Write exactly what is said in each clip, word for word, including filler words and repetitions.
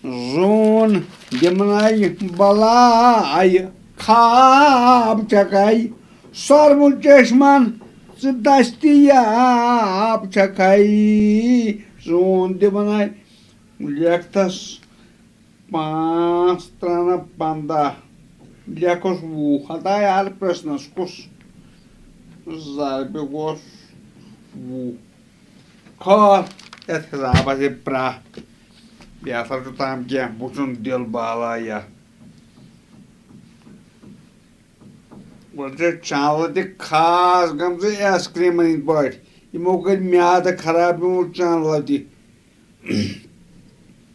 زوٗن دِمنَے بَلاے، خاب چھَکَے سۄرمُت چشمَن ژٕ دستیاب چھَکَے۔ زوٗن دِمنَے، لیکھتَس پانٛژھ ترٛنہٕ پنٛداہ، لیکھُس وُہ۔ ہتا یار، پرٛژھنَس کُس ضربہِ گوٚس وُہ؟ کھول یَتھ حِسابَس یہِ پرٛاہ۔ بیٚیہِ ہسا چھُ تام کینٛہہ وٕچھُن دِل بالا یا۔ وۄنۍ چھِ چانلہٕ تہِ خاص گٔمژٕ آیس کرٛیٖمَن ہِنٛدۍ پٲٹھۍ۔ یِمو کٔرۍ میادٕ خراب یِمو چانلو تہِ۔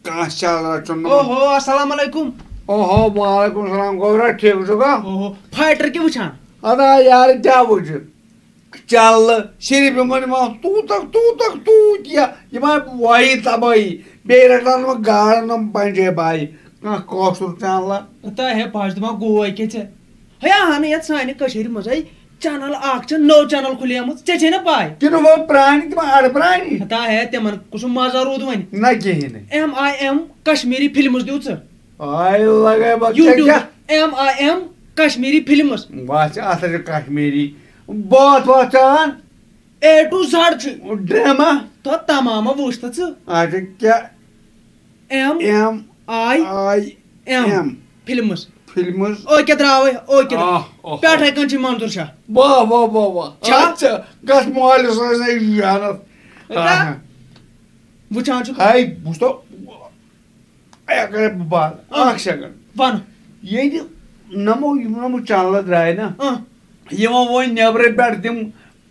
کانٛہہ چانلہ چھُنہٕ۔ اوہو، السلام علیکم۔ اوہو، وعلیکم السلام۔ گوٚبرا، ٹھیٖک چھُکھا؟ اوہو، فایٹر کیٛاہ وٕچھان؟ ادا یارٕ، کیٛاہ وٕچھِ؟ چلہٕ صرف یِمن یِوان توٗتک توٗتک توٗت یا یِم آیہِ وایہِ تبٲہی، بیٚیہِ رٹان یِم گاڈن یِم پنجٲبۍ آیہِ۔ کانٛہہ کٲشُر چانلہ؟ ہتا ہے، بہٕ حظ دپان گوٚو کیٛاہ ژےٚ؟ ہے اہنہٕ، یتھ سانہِ کٔشیٖرِ منٛز ہے چینل اکھ چھےٚ نٔو چینل کھُلیمٕژ، ژےٚ چھے نہ پاے؟ کِنہٕ وۄنۍ پرٛانہِ تِم اڈٕ پرٛانی؟ ہتا ہے، تِمن کُس مزہ روٗد وۄنۍ؟ نہ کِہیٖنۍ نہٕ۔ M I M Kashmiri films دیُت ژٕ۔ آے لگے بہٕ ژےٚ یوٗٹیوب کیٛاہ؟ M I M Kashmiri films. وَتھ چھِ اَتھ چھِ کشمیٖری۔ بٲتھ وٲتھ چھِ اَنان۔ اے ٹو زڈ چھُ۔ ڈرامہ۔ تہٕ تمامہ وٕچھ تہٕ ژٕ۔ اچھا کیٛاہ؟ M M I I M M. Films. Films. او کیٛاہ درٛاوے، او کیٛاہ آہ، اوہ۔ پٮ۪ٹھَے کٔنۍ چھِ منظوٗر شاہ۔ واہ، واہ، واہ، واہ۔ چھا؟ اچھا، گژھ مٲلِس ٲسۍ نہٕ جانت۔ ہتا؟ آہا۔ وٕچھان چھُکھ۔ ہاے، وٕچھ تو۔ اے، کَرے بہٕ بَنٛد۔ آ۔ اَکھ سیکنڈ۔ وَن۔ ییٚتہِ نَمو، یِم نَمو چینلہٕ درٛاے نا، آ۔ یِمو وۄنۍ نٮ۪برٕ پٮ۪ٹھ تِم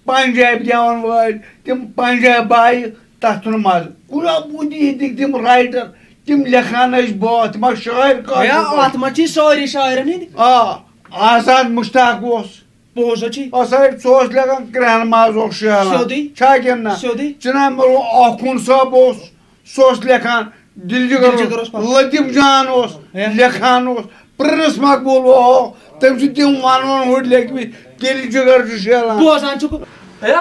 پنجابۍ گٮ۪وَن وٲلۍ، تِم پنجابۍ بایہِ، تَتھ چھُنہٕ مَزٕ۔ کُنہِ بوٗدی ییٚتِکۍ تِم رایٹر، تِم لیکھان ٲسۍ بٲتھ، تِم ٲسۍ شٲعر کٲشِر ہے، پٲٹھۍ۔ اَتھ منٛز چھِ سٲری شٲعرَن ہِنٛدۍ۔ آ، آزاد مُشتاق اوس۔ پوٚز ہا چھُے۔ آ، سا، سُہ اوس لیکھان کرٛہن ماز اوس شیلان۔ سیوٚدُے۔ چھا کِنہٕ نہ؟ سیوٚدُے۔ چِناب مولوی آخوٗن صٲب اوس، سُہ اوس لیکھان۔ دِل جِگر دِل جِگر اوس۔ اوس پَتہٕ۔ لطیف جان اوس، ہے۔ لیکھان اوس۔ پرنس مقبول اوس، تٔمۍ چھِ تِم وَنوُن ہُرۍ لیکھمٕتۍ، دِل جِگر چھُ شیلان۔ بوزان چھُکھ۔ ہے،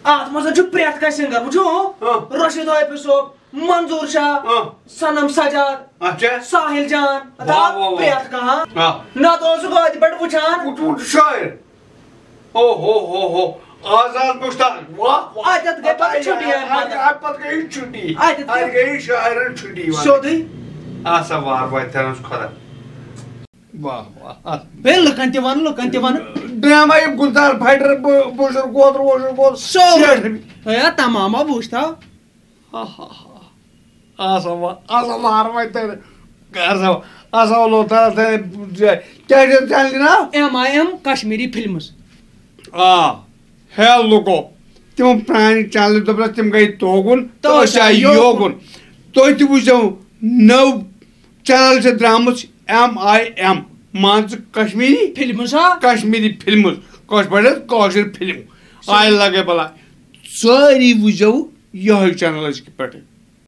اَتھ منٛز چھُ پرٛٮ۪تھ کانٛہہ سِنگر، وٕچھِو، ہاں۔ رشیٖد حٲفظ صٲب، منظوٗر شاہ، ہاں۔ صنم سجاد، اچھا۔ ساحل جان، واہ، واہ، واہ۔ پرٛٮ۪تھ کانٛہہ۔ ہاں۔ نَتہٕ اوسُکھ أتھۍ پٮ۪ٹھ وٕچھان۔ وٕچھ، وٕچھ شٲعر۔ او ہو ہو ہو۔ آزاد مشتاق۔ واہ، واہ۔ اَتٮ۪تھ گٔے پَتہٕ اَتہِ، چھُٹی اَمہِ اَتہِ، پَتہٕ۔ اَتہِ پَتہٕ گٔے چھُٹی۔ اَتٮ۪تھ اَتہِ کیٛاہ؟ گٔے شٲعرَن چھُٹی وَنان۔ سیوٚدُے۔ آسا وار واتہِ تَران سُہ خۄدا۔ واہ، واہ۔ بیٚیہِ لُکَن تہِ وَن، لُکَن تہِ وَن۔ ڈرامہ یِم گُلزار فایٹر، بُ-، بُشر کوتر، وُشر کوتر۔ سورُے۔ شیٹھ رۄپیہِ۔ ہے، تمام ہا وٕچھ تھاو۔ آسا وا-، آسا وار وۄنۍ تیٚلہِ۔ آسا، آسا اللہ تعالیٰ تیٚلہِ جاے۔ کیٛاہ چھِ چینلہِ ناو؟ M I M Kashmiri films. آ، ہے لُکو، تِم پرٛانہِ چینلہِ دوٚپنَس تِم گٔے توگُن، تہٕ تہٕ أسۍ أسۍ آے آے یوکُن۔ یوکُن۔ تُہۍ تہِ وٕچھزیو نٔو چینل چھِ درٛامٕژ ایم آی ایم، مان ژٕ کشمیٖری فِلمٕز ہا؟ کشمیٖری فِلمٕز، کٲشِر پٲٹھۍ حظ کٲشِر فِلم۔ آے لگے بلاے۔ سٲری وٕچھزیو یِہوٚے چینل أزکہِ پٮ۪ٹھٕ۔